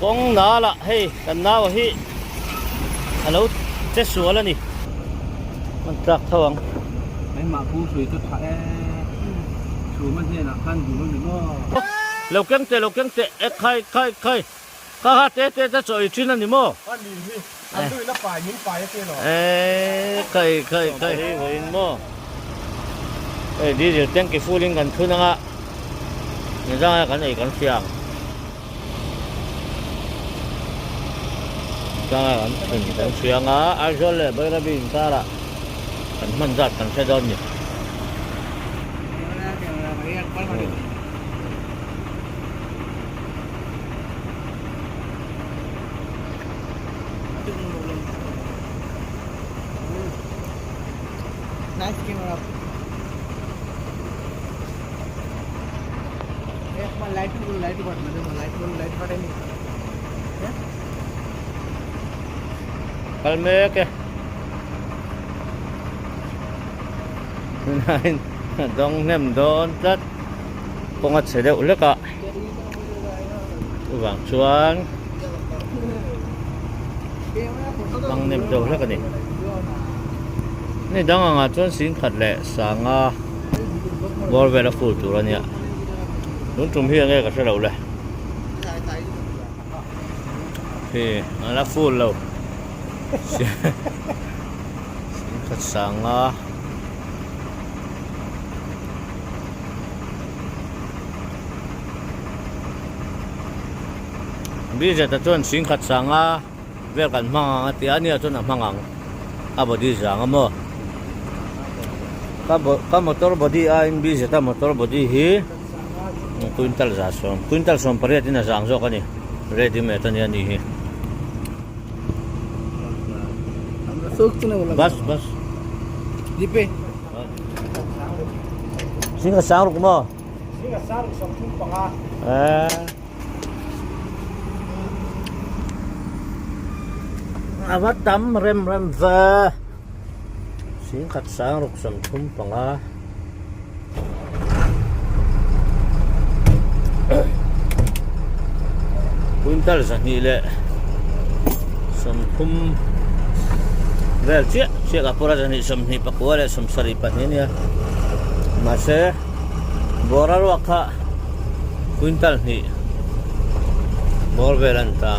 Kawng nal ah hei kan nau hi a lo che sual a ni. Hman tlak tho ang. Keimah pu hrui chu tha e. Chhuma hnenah khan duh a ni maw? Lo keng teh lo keng teh e khai khai khai kha kha te te te chaw ei thin a ni maw? A ni hi an duhin a pai min pai a ti lo. E khai khai khai hei vawiin maw? Hei diesel tank i full in kan thun anga nizanga kan ei kan hria ang. Tlanga kan thun kan hria anga Aizawl leh Bairabi inkarah kan hman zat kan hre dawn ni. Nice camera. Kal mek e. Tunah a dawng hnem dawn tlat. Kawng a chhe deuh hlek a. Chuvang chuan dang hnem deuh hlek a ni. Ni dang angah chuan singkhat leh sanga. Bawr vel a full tur a nia tun tum hi enge ka hre lo le hi a la full lo singkhat sanga Bizet a chuan singkhat sanga vel kan hmang ang a ti a nia chuan a hmang ang a body zang a maw ka ka motor body aiin bz a motor body hi quintal za sawm quintal sawm pariat in a zang zawk a ni ready made a nia ni hi bus bus Singa sang ruk maw Singa sang ruk 35 eh A va tam rem rem ve singkhat sang ruk 35 quintal 2 leh 30 vel chiah chiah ka pawra 2 24 leh 72 a nia mahse bawra ruak kha. Quintal hnih bawr vel a ni ta.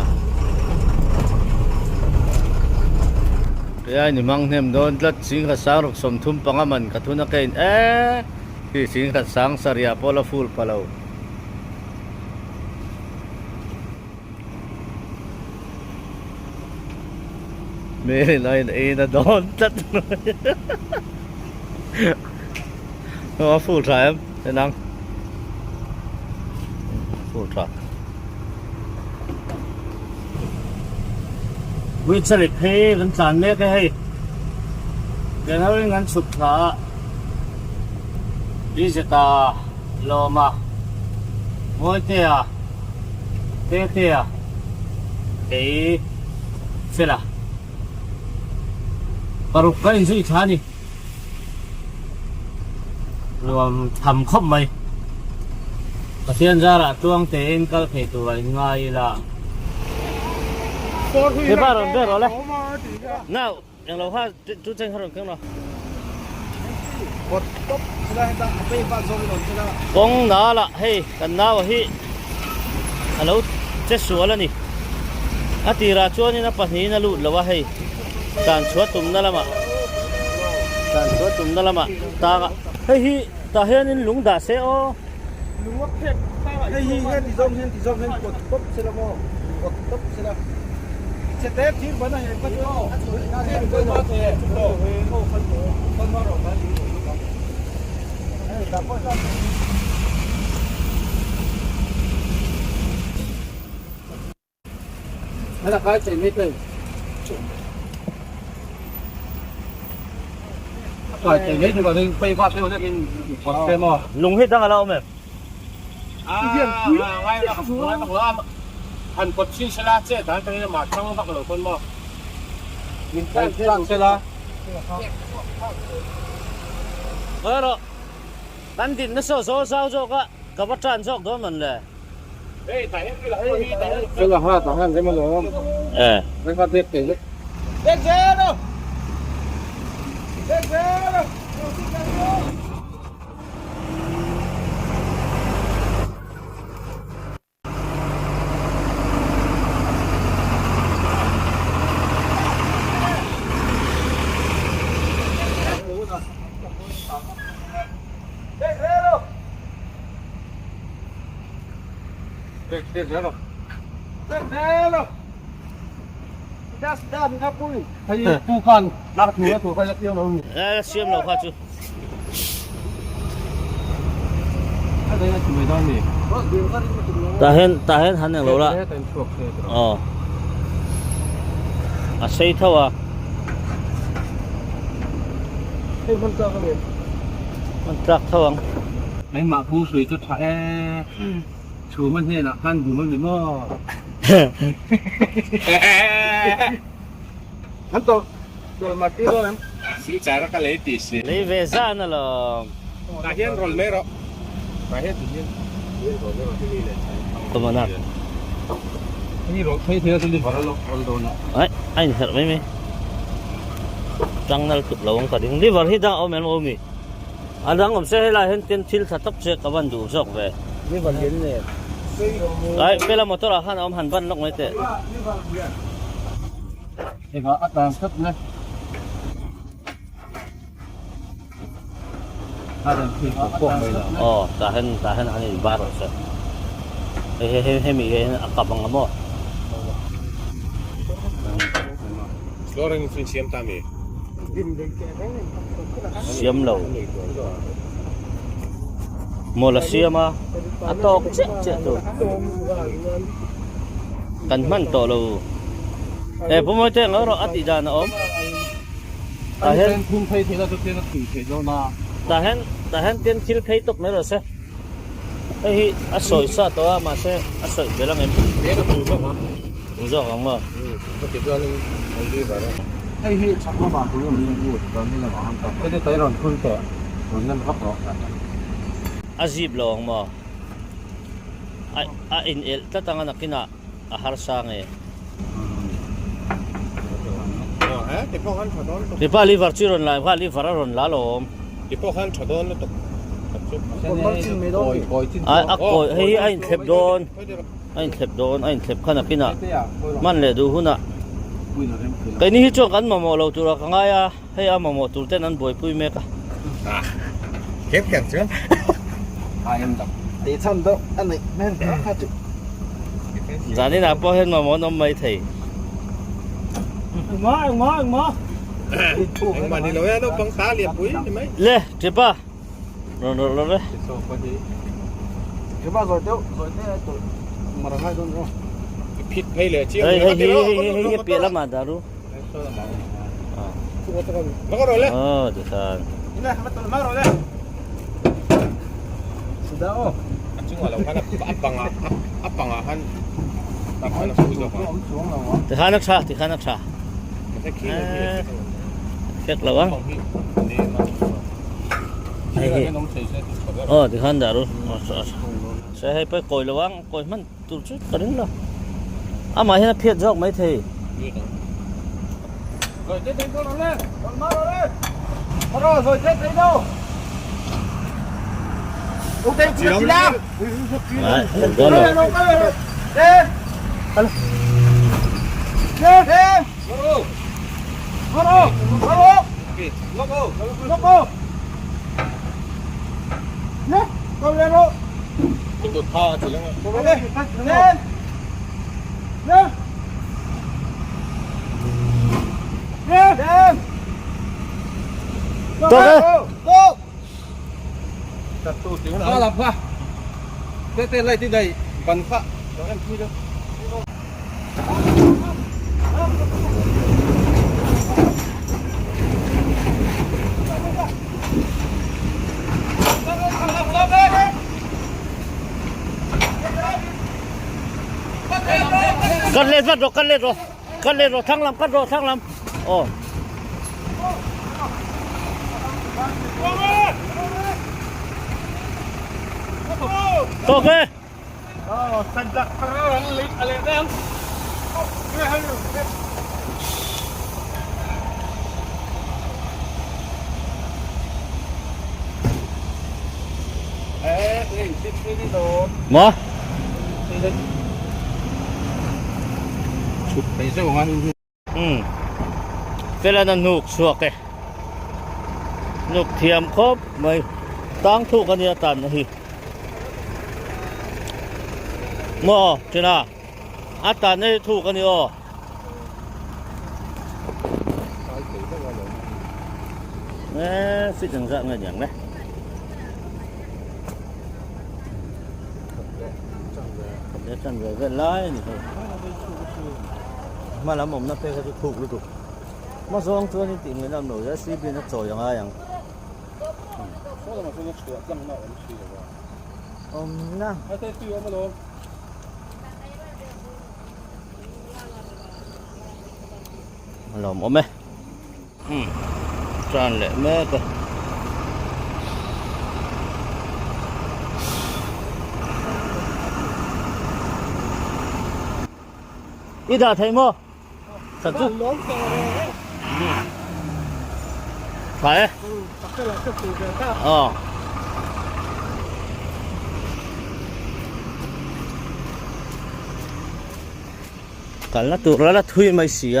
Kei ni mang hnem dawn tlat singkhat sang ruk 35 man ka thun a kein e khi singkhat sang sarih ah pawh la full pha lo. Hmel in a in ei na dawn tlat a full tha em enang full tha Wheelchair phei kan tlan mek a hei ken ho in kan chhuk thla a Lizeta Lawma Mawitea Tetea kei Fela paruk ka inzui thla a ni nuam tham khawp mai Pathian zarah tluang tein kal thei tur a inngai ila Hepa rawn ber rawh le Nau Englo kha chu cheng kha rawn keng lo. Kawng nal ah hei kan nau hi a lo che sual a ni. A tirah chuanin a pahnihin a lut lo a hei tlan chhuah tumna lamah tlan chhuah tumna lamah tang a hei hi tah hianin lung dah se aw. Hei hi hian ti zawng hian ti zawng hian kawt tawp se la maw kawt tawp se la chete thir ban a heng kha chu Lung hi dang a la awm em? Kan din nasa zaw zau zawk a, ka va tan zawk dawn man le. Eh. Siam lo kha chu. Tah hian tah hian han englo la aw a sei tho a hman tlak tho ang. Engmah pu hrui chu tha e chhuma hnenah khan bum a ni maw. An tawlh tawlh mar tir dawn em? Silchar a ka lei tih si. Lei ve zan alawm. Tah hian rawl mai rawh. Tah hian ti hian rawl mai rawh hemi leh chhang thang. Come on a. Hemi rawl phei thei a chu liver a lo rawl dawn a. Ai a inherh mai mai. Tang nal tuk lo ang ka ding. Liver hi dang a awm em awm i? A dang awm se helai hian tin thil tha tawp che ka van duh zawk ve. Liver lian nen. Ai pela motor ah khan a awm han ban lawk mai teh. Engah a tan tlat le. Aw tah hian tah hian an in bar rawh se. Hei hei hei hemi hian a kap ang a maw. Flooring chu in siam ta mi? Siam lo. Maw la siam a, a tawk chiah chiah tur. Kan hman tawh lo. E Pu Mawite ngawi rawh a tih dan a awm. Tah hian tah hian tah hian tin thil phei tawp mai rawh se. Hei hi a sawi sa tawh a mahse a sawi belh ang em? Eng zawk ang maw? A zip lo ang maw? A in elh tlat ang a nakinah a harsa nge? Tipa liver chu i rawn la em kha liver a rawn la alawm. A kawi hei hi a inthlep dawn a inthlep dawn a inthlep kha nakinah hman leh duh hunah keini hi chuan kan mamawh lo turah ka ngai a hei a mamawh tur ten an buaipui mek a. Zaninah pawh hian mamawh an awm maithei. Engmah ni lo e, naupang ta lian pui ni mai. Le, Tripa. Rawn rawh rawh ve. Tripa zawi deuh, zawi deuh a tawlh mar a ngai dawn ro. I phit phei leh chiang. Hei hei hei hei hei hei piah lamah dah ru. Va ka rawh le. Aw tikhan. Ila, va tawlh mar rawh le. Sudah aw. A chungah lo khan a pangah a pangah khan tak khan a fu zawk a. Tikhan a tha, tikhan a tha. Fek lo ang. Hei hi. Aw tikhan dah ru. Se hei pawh kawi lo ang, kawi hman tur chu ka ring lo. Amah hian a phiat zawk mai thei. Rồi chết thấy con nó lên, con má nó lên. Rồi rồi chết thấy đâu. Ok, chị làm. Lên. Lên. Lên. Cut let vat rawh, cut let rawh, cut let rawh, thlang lam cut rawh, thlang lam. Aw. Tawk e. Maw? Umm Felana hnuk chhuak e hnuk thiam khawp mai tang thuk ania tanna hi maw ṭhina a tanna hi thuk ani aw. Eee fit ang zah nge niang le. Khat ṭan ve vel lai a ni hei. Hma lam awmna phei kha chu thuk lutuk. Hma zawng chuan in tih ngaihna awm lo zia C B in a chawi a ngai ang. Awmna. A lawm awm e. Umm tan leh mek a. I dah thei maw? That chu. Tha e. Aw. Kalna tur la la thui mai si a.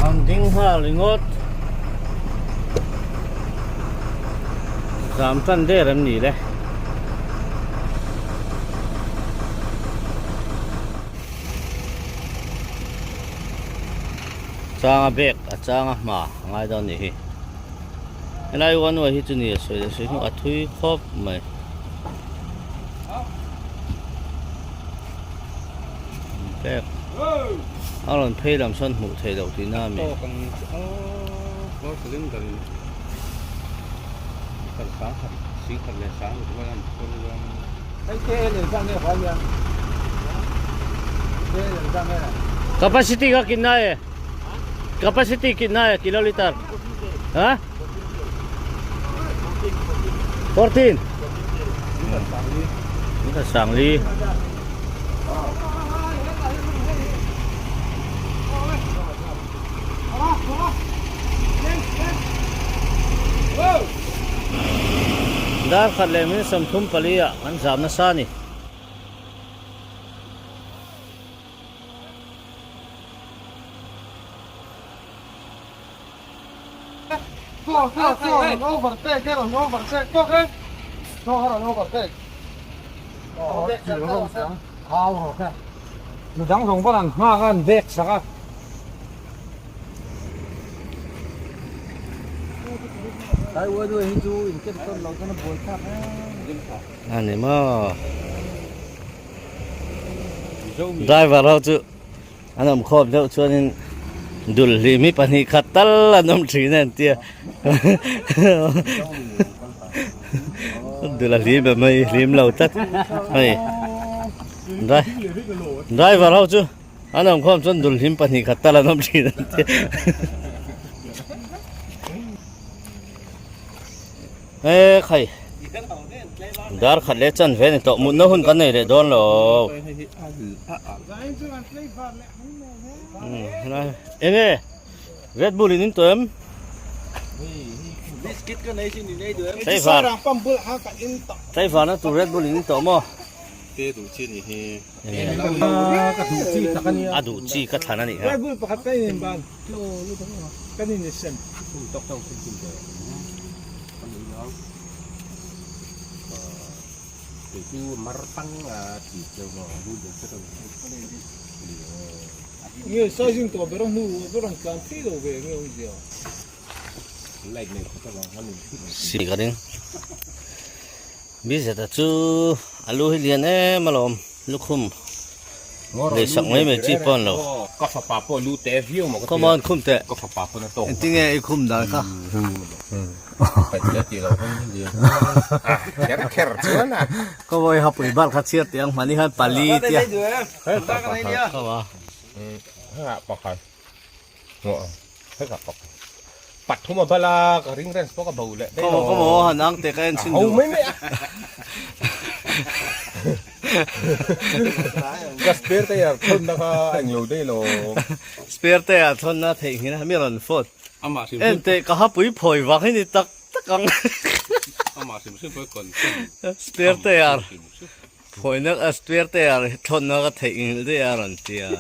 An ding nghal ringawt. Zam tan der em ni le. Changa bag a changa hma a ngai dawn nih hi. Helai one way hi chu ni a sawi leh sawi hnu a thui khawp mai. Bag a rawn phei lam sawn hmuh theih loh tihna a mi. Capacity kha kitna e capacity kitna e kiloliter ha 14 Sangli Dar khat leh min 34 ah kan zam nasa a ni. A ni maw driver ho chu An awm khawp deuh chuanin dul hlim hi pahnih khat tal an awm thin a an tia dul a hlim em mai hlim lo tlat hei driver ho chu an awm khawm chuan dul hlim pahnih khat tal an awm thin an tia e khai dar khat leh chan ve ni tawh mutna hun kan nei leh dawn lo enge red bull in in tawh em tlaivar na tur red bull in in tawh maw te duh chi ni hi a duh chi ka thlan a nih kha red bull pakhat ka in ban kan in sem Nge sizing tawh ber a hnu ber ang tlan thei lo ve nge awmzia. Si ka ring. Bizeta chu a lu hi lian em alawm lukhum lei sak mai mai chi pawh an lo. Ka fapa pawh lu te viau maw ka ti a. Come on khum teh. Ka fapa pawn a tawk. Engtinge i khum dan kha. Ka vawi hapui bal kha chhiar tih ang hmani khan pali tia. Pathum a bal a, ka ring reng pawh ka bo leh daih lo. Khaw maw han ang teh ka en chhin duh. A ho mai mai a. Ka spare tire thawnna kha a englo daih lo. Spare tire thawnna theihnghilh a mi rawn phone. En teh ka hapui phawi vang hi ni tak tak ang. Spare tire phawina spare tire thawnna ka theihnghilh daih a rawn ti a.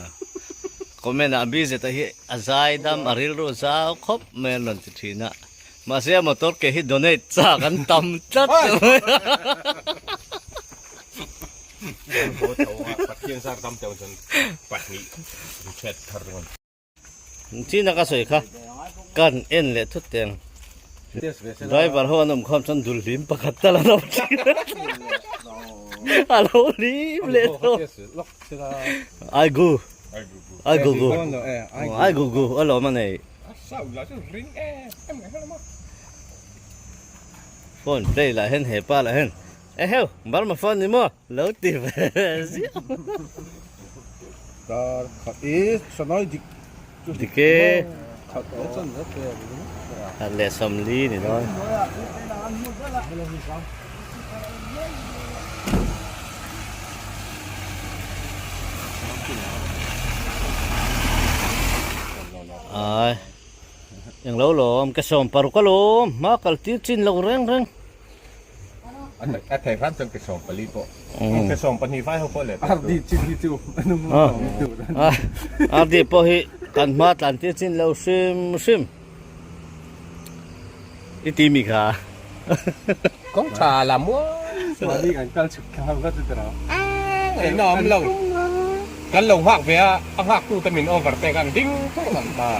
Comment ah BZ-a hi a zai dam a rilru zau khawp mai an rawn ti thin a. Mahse a motor ke hi donate chak an tam tlat mai. China ka sawi kha kan en leh thut teng driver ho an awm khawm chuan dul hlim pakhat tal an awm thin a lo hlim leh tawh ai gu ai gu gu ai gu gu a lawm a nei phone play lah hian hepa lah hian eheu Burma phone ni maw. Lo ti ve ziah. Dar khat i sanai dik chu dik e. Khat e chan zet e. Khat leh sawmli ni dawn. Ai englo lawm ka sawm paruk alawm hma kal tir chin lo reng reng. A thei hram chuan ke 14 pawh. Ke 12 vai ho pawh leh. RD chin hi chu anung awm tur. RD pawh hi kan hma tlan tir chin lo hrim hrim. I ti mi kha. Kawng tha la muang. Mahni kan kal chhuk thla vat chu tira. Engna awm lo. Kan lo nghak ve a, a nghak tu te min overtake an ding thung ang ta.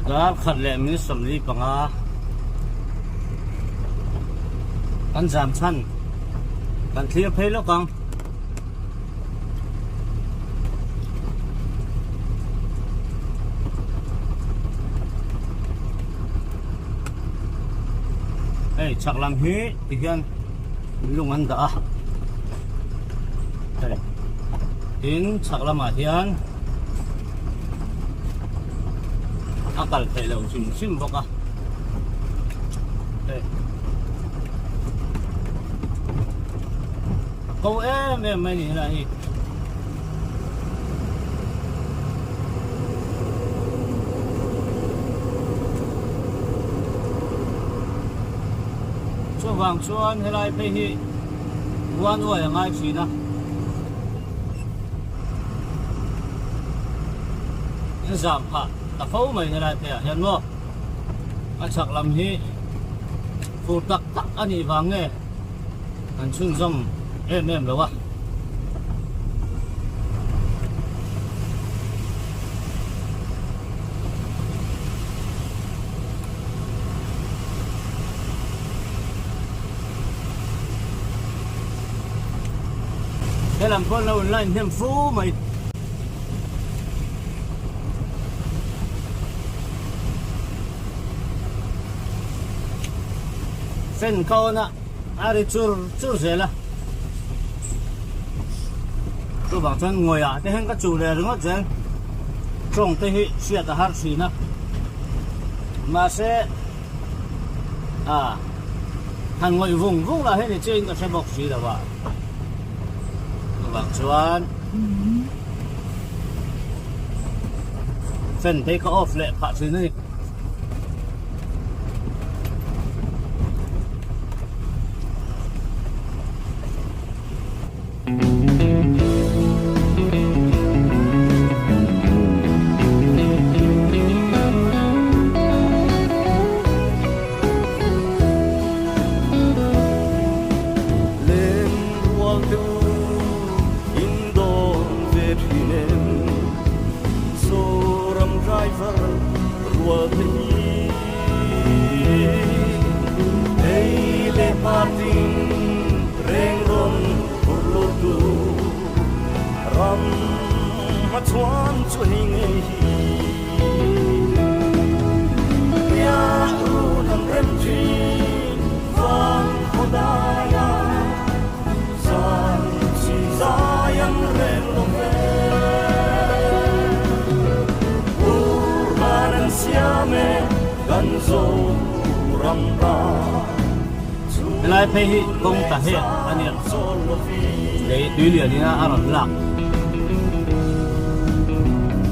Dar khat leh minute 45 kan zam chhan kan thlir phei lawk ang. Hei chhak lam hi tihian lung an dah a hei tin chhak lamah hian a kal theih loh hrim hrim bawk a hei a ko em em mai ni helai hi. Chuvang chuan helai phei hi one way a ngai thin a. In zam phah ta fo mai helai phei ah hian maw a chhak lam hi fur tak tak a nih vang nge an chhunzawm em em lo a. Helam pawh an lo in line hnem fu mai. Fan ka on a, a ri chur chur zel a. Chuvang chuan ngawih ah te hian ka chuh leh ringawt zel. Tawng te hi hriat a har thin a. Mahse a han ngawih vung vung lah hian i chiahin ka hre bawk si lo a. Chuvang chuan fan te hi ka off leh phah thin a ni. Helai phei hi kawng ta hek a nia lei tui lian ina a rawn lak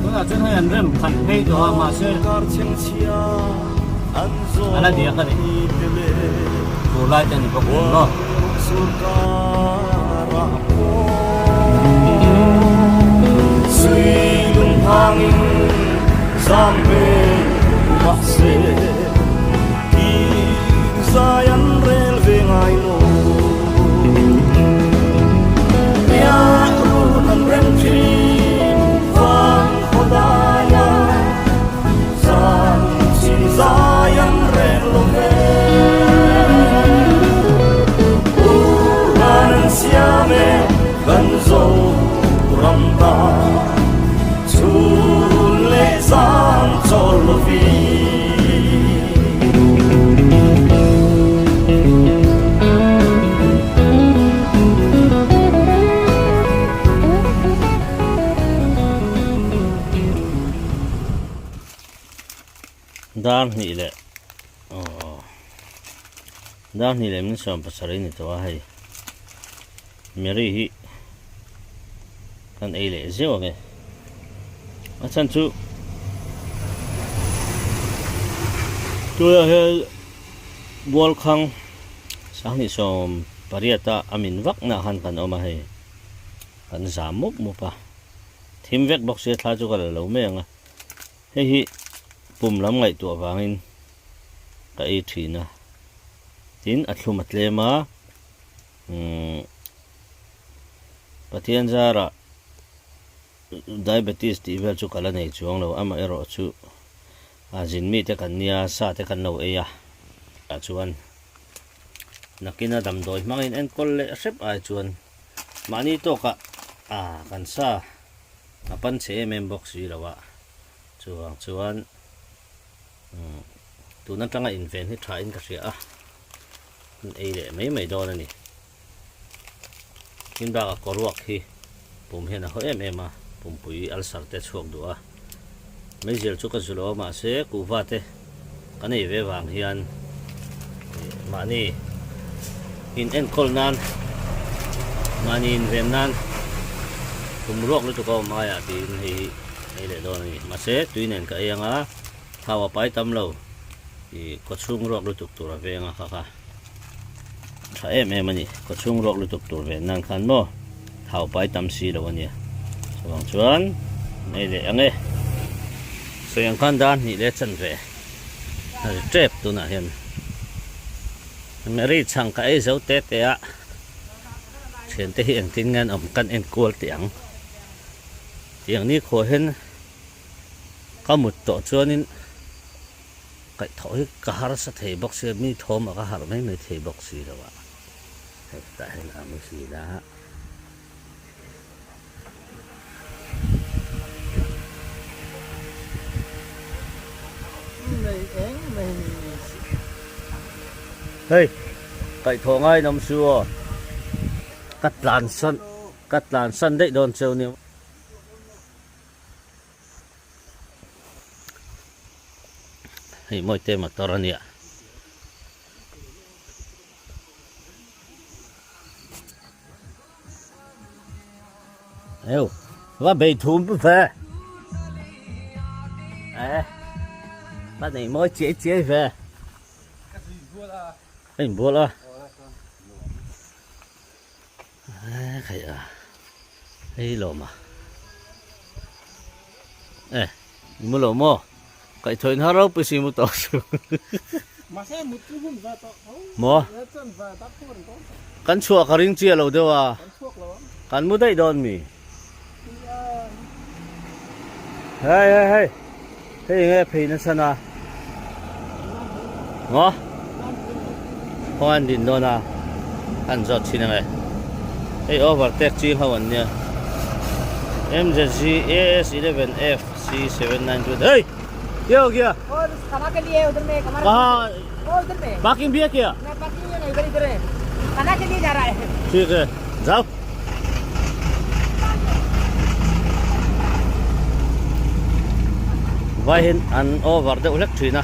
tunah chuan hei an rem khat phei tawh a mahse a la diak a ni fur lai te a ni bawk nen maw. Dar hnih leh aww dar hnih leh min 70 ni tawh a hei Mary hi kan ei leh zeuh ang e a chhan chu tunah hian Bualkhang sanghnih 18 a a min vak nah khan kan awm a hei kan zam mup mup a thim vek bawk sia thla chu ka la lo mai ang a. Hei hi pum lam ngaihtuah vangin ka ei thin a, tin a thlum a tlem a, umm Pathian zarah diabetes tih vel chu ka la nei chuang lo, amaherawh chu a zin mite kan nia sa te kan lo ei a, tah chuan nakina damdawi hmangin enkawl leh hrep ai chuan mahni tawkah ah kan sa. A pan chhe em em bawk si lo a, chuvang chuan tun atanga inven hi tha in ka hria a, an ei leh mai mai dawn a ni. Tin bakah kawruak hi pum hian a haw em em a, pumpui ulcer te chhuak duh a, meizial chu ka zu lo a mahse kuhva te ka nei ve vang hian mahni in enkawl nan mahni inven nan kum ruak lutuk a awm aiah tiin hei hi ei leh dawn a ni mahse tui nen ka ei anga thau a pai tam lo ih kawchhung ruak lutuk tur a veng a kha kha tha em em a ni kawchhung ruak lutuk tur ven nan khan maw thau pai tam si lo a nia chuvang chuan ei leh ang e sawi ang khan dar hnih leh chan ve a ri tep tunah hian Mary chhang ka ei zo te te a thiante hi engtin nge an awm kan enkual teh ang tiang ni khuah hian ka mut tawh chuanin. Kaihthawh hi ka harsa thei bawk sia, mi thawmah ka harh mai mai thei bawk si lo a, hei tah hian a muhil a. Hei kaihthawh ngaiin awm su aw, ka tlansan ka tlansan daih dawn cheu nia. Hei Mawite motor a nia. Eu, va bei thum pu ve. Eh, va nei mawi chiai chiai ve. Ka inbual a. Khai a hei lawm a e i mu lo maw kaihthawh in har ropui si mu tawh su maw kan chhuah ka ring chiah lo deuh a kan mu daih dawn mi hei hei hei hei enge phei nasa na maw khawngaih an din dawn a an zawt thin ang e hei overtake ching ho an nia MZG AS11 FC792 hei kya ho gaya kaha parking bhi hai kya theek hai jao Vai hian an over deuh hlek thin a.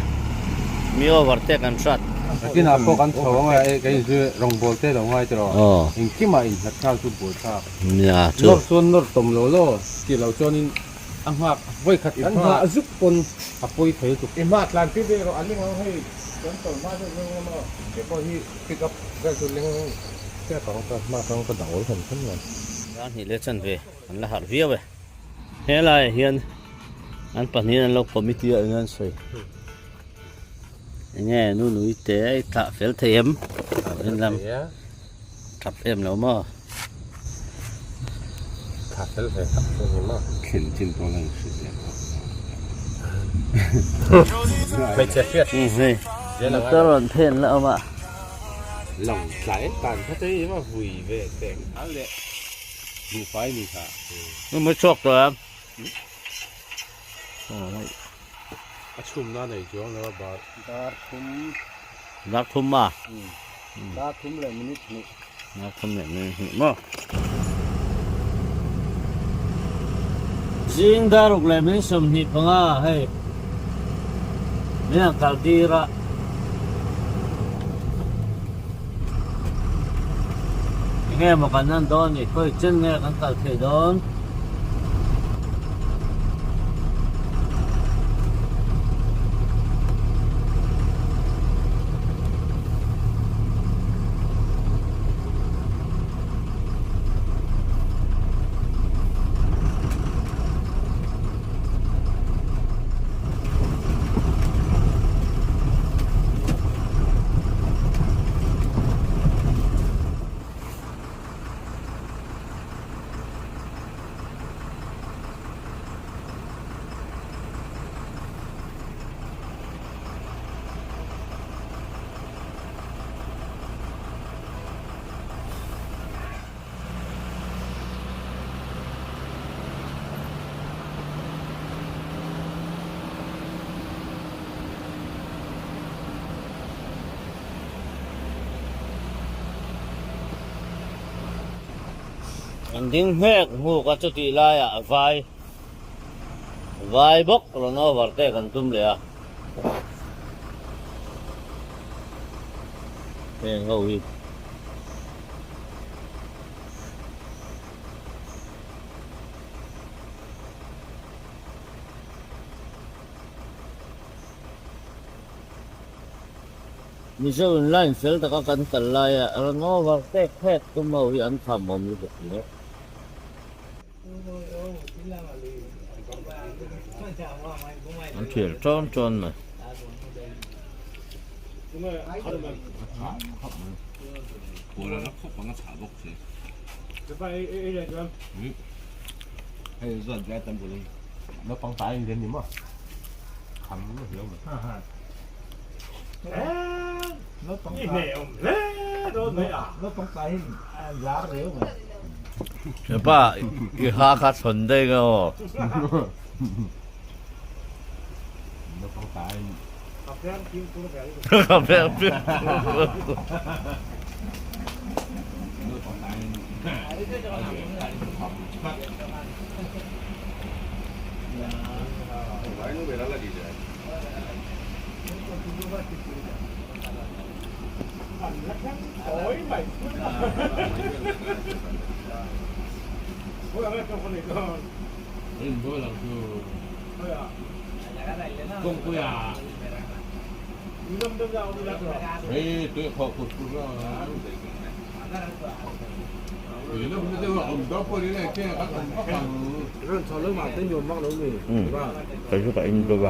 Mi overtake an hrat. Nakinah pawh kan chho ang a, kan inzui rawngbawl te lo ngai tawh. Engkimah inhlat nghal chu buaithlak. Nia chu. Nawr chuan nawr tawm lo law tih loh chuanin a nghak vawi khat kan nghah zuk pawn a pawi thei lutuk. I hma tlan pi ve rawh a ling ang hei kan tawlh hma deuh deuh emaw kei pawh hi pick up vel chu ling tep ang ka hma chuan ka dah awl hran hran mai. Dar hnih leh chanve an la harh viau e. Helaiah hian an pahnihin an lo committee ah eng an sawi. Enge nu nui te i thlah fel thei em? En lam thap em lo maw? Thlah fel ve tak chu ni maw? Thlen chin pawh la inhrilh leh tawh. Hmeichhe hriat. Hei motor rawn phen la awm a. Lang tlai tan kha te hi ma vui ve teng a leh buhfai ni kha. Nu mai chhuak tawh em? A chhumna nei chuang lo a bar. Dar thum. Dar thum a? Dar thum leh minute hnih. Dar thum leh minute hnih maw? Zing dar ruk leh minute 25 hei min han kal tir a. Enge maw kan en dawn ni? Khawi chen nge kan kal thei dawn? An ding hmek hmuk a chutih laiah a vai vai bawk rawn over te kan tum leh a heng ho hi. Mizo in line fel taka kan kal laia rawn over tek phek tum ho hi an kham awm lutuk hle. An thial tawn tawn mai. Hepa i ha kha chhawn daih nge aw. Ka veng fimkhur. Kei chu ka in deuh a.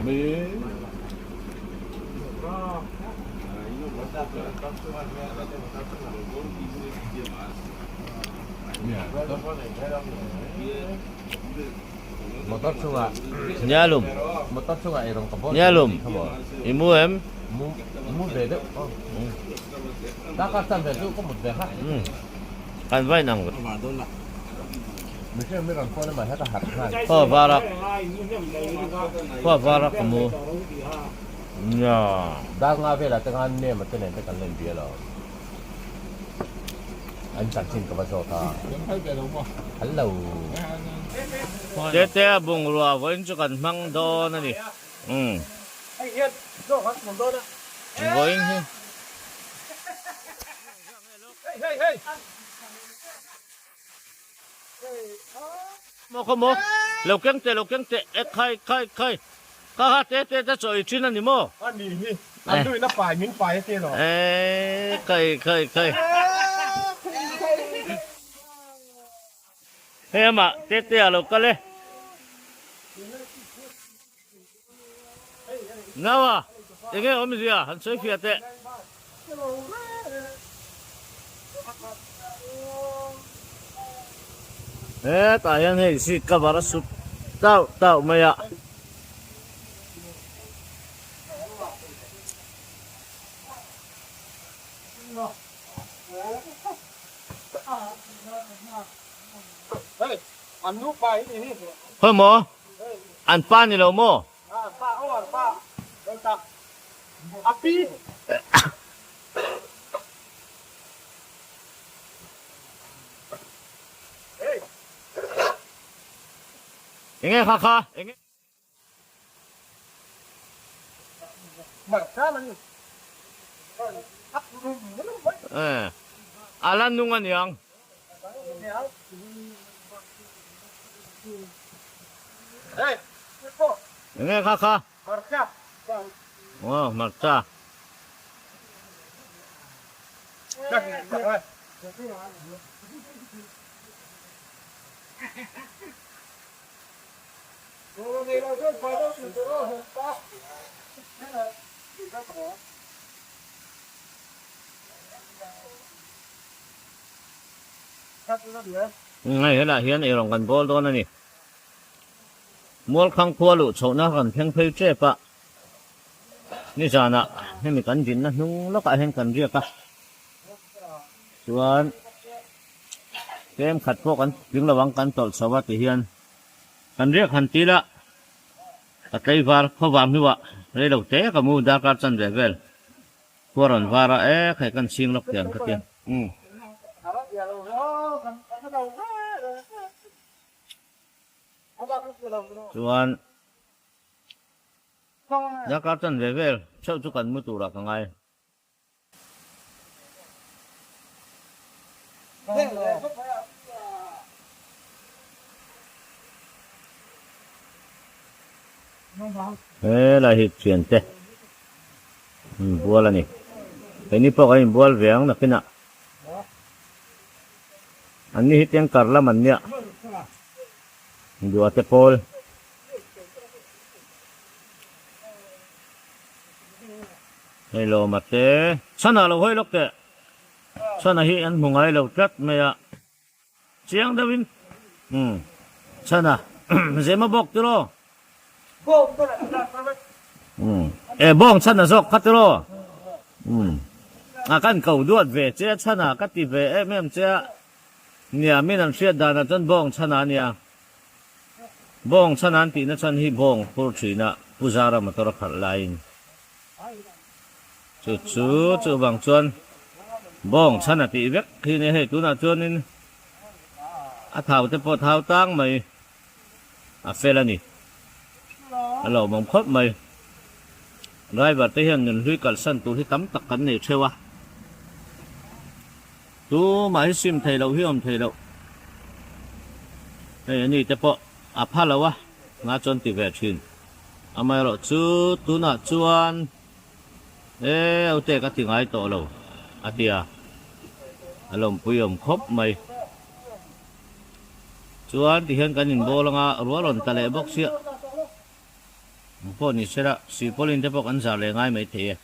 Nialum Nialum i mu em? Kan va inang ve. Khaw var a khaw var a ka mu. Nia. An chanchin ka va zawt a, Hello. Tete a bungrua vawiin chu kan hmang dawn a ni. Umm. Hei hian zawk an hmang dawn a. Vawiin hi. Maw khaw maw lo keng teh lo keng teh e khai khai khai kha kha te te te chaw ei thin a ni maw? A ni hi an nuihna pai min pai a ti lo. E khai khai khai hei amah te te a lo kal e. Naua enge awmzia han sawi fiah teh. Hetah hian hei seat cover a sut tauh tauh mai a. Khawi maw? An pa ni lo maw? Enge kha kha? Enge? A la nung aniang. Enge kha kha? Aw hmarcha. Hei helaiah hian eirawng kan bawl dawn a ni. Mualkhang khua luh chhohna kan thleng phei tep a, nizanah hemi kan dinna hnung lawkah hian kan riak a, chuan tlem khat pawh kan tling lo ang kan tawlh chho a ti hian kan riak han til a, ka tlaivar khawvar hnuah rei lo te ka mu darkar chanve vel. Khua rawn var a e khai kan chhing lawk tiang ka ti. Chuan darkar chanve vel theuh chu kan mu turah ka ngai. Helai hi thiante inbual a ni. Keini pawh kan inbual ve ang nakinah anni hi tengkar lam an nia duate pawl. Hei lawma te chhanah lo hawi lawk teh. Chhana hi an hmu ngai lo tlat mai a, chiang deuhin umm Chhana zema bawk tiraw? Umm e bawng Chhana zawk kha tiraw? Umm a kan ko duat ve che a Chhana ka ti ve em em che a, nia min an hriat danah chuan bawng Chhana a nia, bawng Chhana an tihna chhan hi bawng phur thina Pu Zara motor a khalh laiin. Chu chu chuvang chuan bawng chhan a tih vek khi nia hei tunah chuanin a thau te pawh thau tang mai a fel a ni a lawmawm khawp mai driver te hian nunhlui kalsan tur hi tam tak kan nei theuh a tumah hi sim thei loh hi awm thei loh hei ani te pawh a pha lo a nga chuan ti ve thin. Amaherawh chu tunah chuan e aute ka ti ngai tawh lo a ti a, a lawmpui awm khawp mai. Chuan tihian kan inbawl anga rual rawn ta leh bawk sia ang pawh ni sela sihpawlin te pawh kan zar leh ngai maithei e.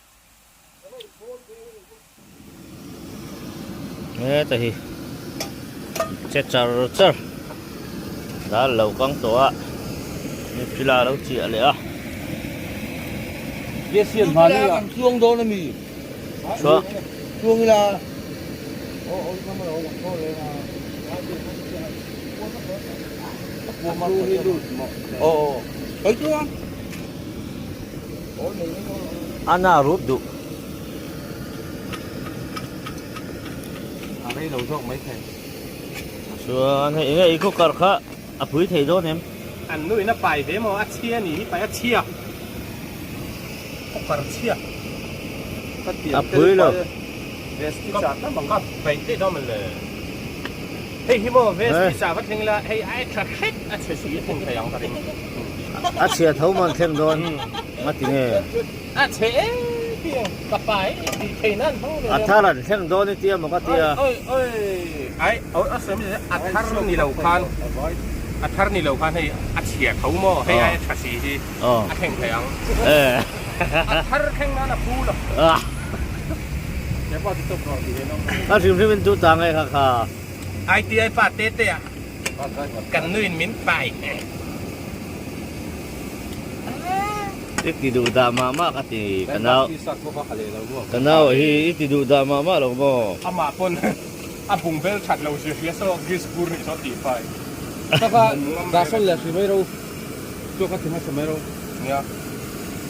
Heta hi che char char dal lo kang tawh a nutella lo chiah leh a Chuang dawn a mi Chuang Chuang ila A na rut duh. A rei lo zawk mai thei. Chuan hei enge i cooker kha a pui thei dawn em? An nu in a pai ve maw? A chhia ni hi pai a chhia. Cooker chhia. A pui lo. Ka peih daih dawn mawn le. Hei hi maw vesti sa va thleng ila hei ai tha hret a chhe si a thleng thei ang ka ring. A chhia tho mawn thleng dawn nga ti nge? A chhe em piang ka pai tih thei nan hmang ve. A thar an thleng dawn i tia maw ka tia. Oi oi ai a sawi mai a thar ni lo khan a thar ni lo khan hei a chhia tho maw hei ai a tha si hi a thleng thei ang. A thar thleng nan a phu lo. Ka hrim hrim in tu ta nge kha kha. ITI pa te te ah kan nu in min pai. I ti duh dah mah mah ka ti ka nau. Ka nau hi i ti duh dah mah mah lo maw. Amah pawn a bung bel that lo zia hria saw grease bur nih saw tih fai. Taka dah sawn leh hri mai ro. Chu ka ti hmasa mai ro. Nia.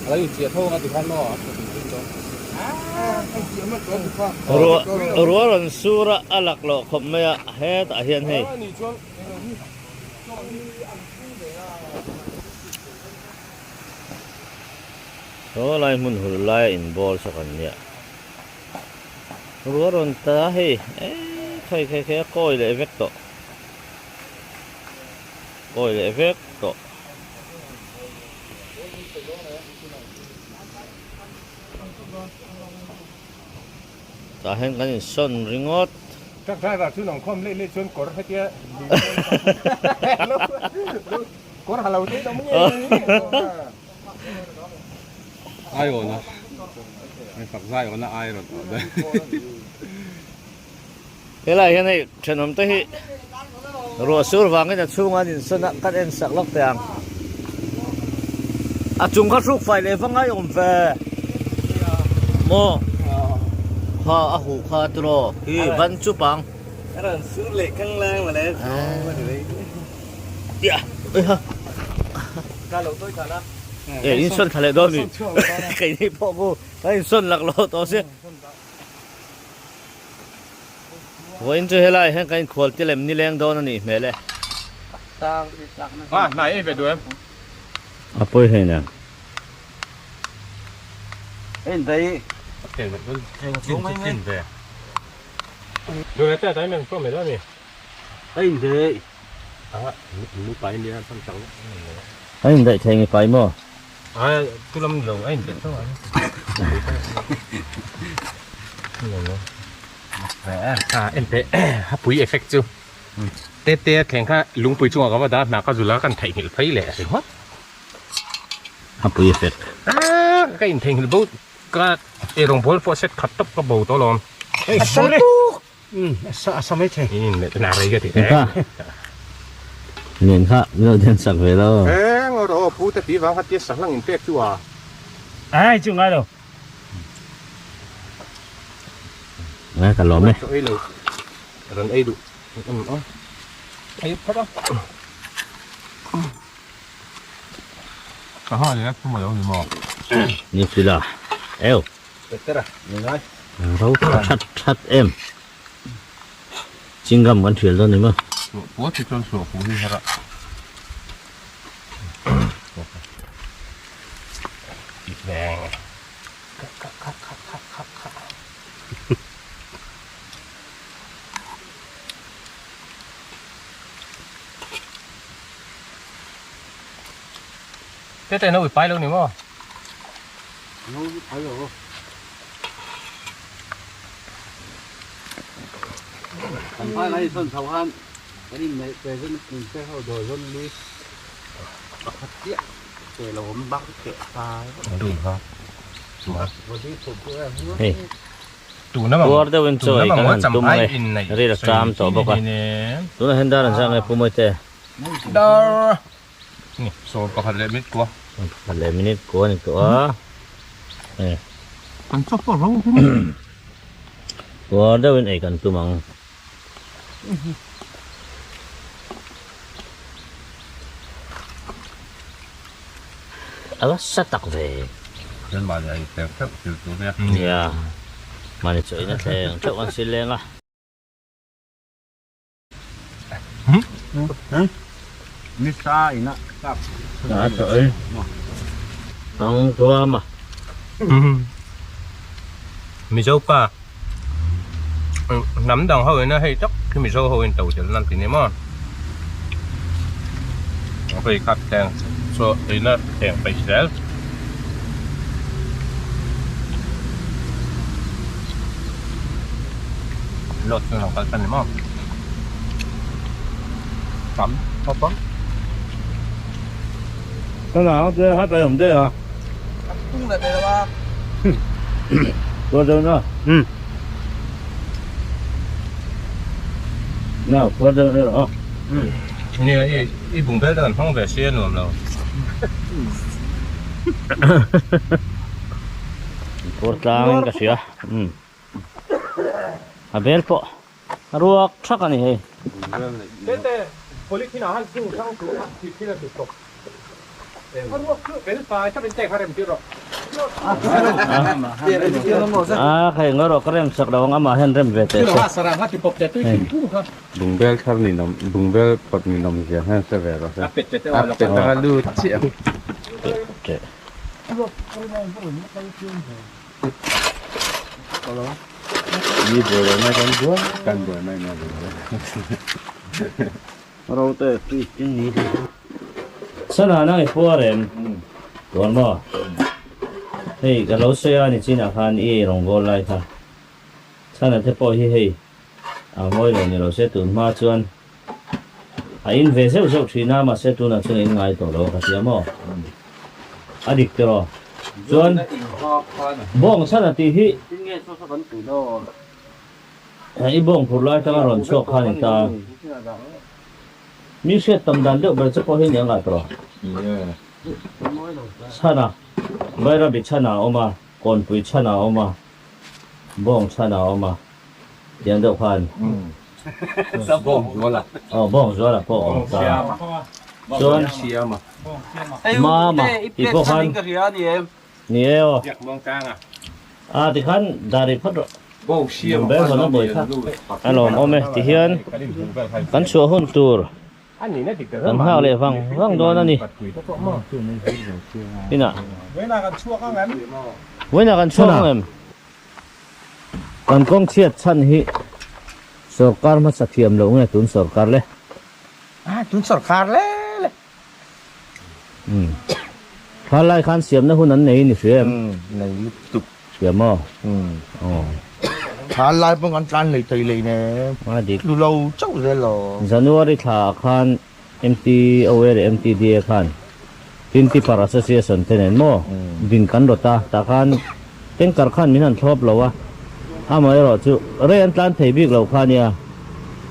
A lo inchiah tho ang a ti khan maw a tha hrim hrim dawn. Ruah ruah rawn sur a a lak loh khawp mai a hetah hian hei. Saw lai hmun hul laia inbawl saw kan nia. Ruah rawn ta hei eii khawi khawi khawi a kawi leh vek tawh. Kawi leh vek tawh. Tah hian kan insawn ringawt. Truck driver chu nang khawm leh leh chuan kawr hetia kawr ha lo te dawm nge Ai awna hei fak zai awna ai rawn awh daih. Helai hian hei thenawm te hi ruah sur vangin a chhunga an insawn a kan en sak lawk teh ang. A chung kha hruk fai leh va ngai awm ve maw kha a huh kha tiraw hi van chup ang. A rawn sur leh kang lang mawle Ia ui ha. Ka lo tawi than a. E insawn thla leh dawn mi keini pawh ku kan insawn lak lo tawh si. Vawiin chu helai hian kan inkhual te lem nileng dawn a nih hmel e. A hnai ei ve duh em? A pawi hle nia. Ein dai. Chin ve. Duh le te dai men pawh mai dawn a mi. Ein dai. A nu pa in nia chang chang. Ein dai thei nge pai maw? A tu lam lo a inbet tho ang. A en teh a pui effect chu te te a thleng kha lungpui chungah ka va dah hna ka zul a kan theihnghilh phei leh ringawt. A pui effect. A ka intheihnghilh bo ka eirawng bawl pawh set khat tawp ka bo tawh alawm. Sorry. A sa mai thei. In inmeh na rei ka ti Eng kha? Nen kha min lo den sak ve lo. Eng rawh pu te ti vang kha tia sahlang in pek chu a. Ai chu ngai lo. Ngai ka lawm e. Chaw ei lo. Ran ei duh. Ei phawt a. Ka ha leh a thum a lo ni maw? Ni fila. Eu. Petera ni ngai. Ro tha that that em. Chingam kan thial dawn ni maw. Puat hi chuan suah fu hi har a. Veng. Kha kha kha kha kha kha. Thế tay nó bị phai luôn đúng không? Nó bị phai rồi. Kan phai lai son chho khan kan in neih ve zun in te ho dawi zun ni pakhat chiah ke lo awm bak keh phai Đủ ha. Hei. Tuna Puar deuh in chaw ei kan han tum ang e. Ril a ṭam tawh bawk a. Tunah hian dar an zak nge Pu Mawite. Dar Ni, sawm pakhat leh minute kua. Sawm pakhat leh minute kua ni tawh a. Eh. Kan chawp pawh ro hi. Puar deuhin ei kan tum ang. A va sa tak ve. Kan mahni a inthleng theuh thil tur nia. Nia. Mahni chaw in a thleng theuh kan sil leng a. Ni sa ina kap. A chaw ei. Ang tuam a. Mizo pa hnam dang ho ina hei tak khi Mizo ho in to tel nan ti ni maw hei kha thleng chaw eina thleng peih zel. Load chu lo kal tan ni maw tam khawp ang. 多少呢？嗯。那多少呢？啊。嗯。Nia i i bung bel te kan hmang ve si a nuam lo. Pur tlang in ka hria. Um. A bel pawh a ruak thak a ni hei. Tete polythene ah han thing hrang tur a thil thil a ti tawp. A ruak chu fel fai thlap in tag kha rem tir rawh. A khai ngaw rawh ka rem sak lo ang amah hian rem ve teh se. Bungbel thar ni nawm bungbel pawt ni nawm zia hian hre ve rawh se. A pet anga lut chiah. Mi buai lo mai kan buai kan buai mai mai Rote Sana nang i puar em? Tuan maw? Hei ka lo sawi a ni chinah khan i ei rawngbâwl lai kha. Chhana te pawh hi hei a ngawi lo ni lo se tun hma chuan a in ve zeuh zeuh thin a mahse tunah chuan a in ngai tawh lo a ka tia maw? A dik tiraw? Chuan bawng chhana tih hi I bawng phur lai atanga rawn chhuak kha a ni ta. Mi hriat tam dan deuh ber che pawh hi ni ang ah tawh. Chhana, Bairabi chhana a awm a, Kawnpui chhana a awm a, Bawng chhana a awm a, tiang deuh khan. Bawng zuala. Aw, bawng zuala pawh a awm ta. Chuan, Mama tih pawh khan. Ni e aw. A tikhan dar i phawt rawh. Bel hawn a bawi kha. A lawm awm e tihian kan chhuah hun tur kan nghak leh vang vang dawn a ni. Inah. Vawiinah kan chhuak ang em? Kan kawng chhiat chhan hi sorkar hmasa thiam loh nge tun sorkar le? Tun sorkar le le. Umm. Thla lai khan siamna hun an nei ni hria em? Umm, nei lutuk. Hria maw? Umm. Aw. Thla lai pawh kan tlan lei thei lei nen. A dik. Tlu lo chauh zel lo. January thla ah khan MTOA leh MTDA khan Tin Tipper Association te nen maw din kan rawt a, tah khan tanker khan min han thlawp lo a, amaherawh chu rei an tlan thei bik lo kha nia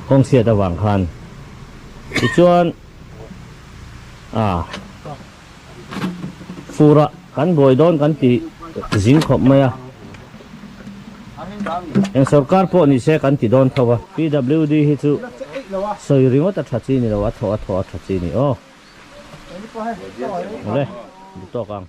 kawng chhiat avang khan. Tichuan. A fur ah kan buai dawn kan ti zing khawp mai a, eng sorkar pawh ni se kan ti dawn tho a, PWD hi chu sawi ringawt a tha chi ni lo, a thawh a thawh a tha chi ni aw. Awle, duh tawk ang.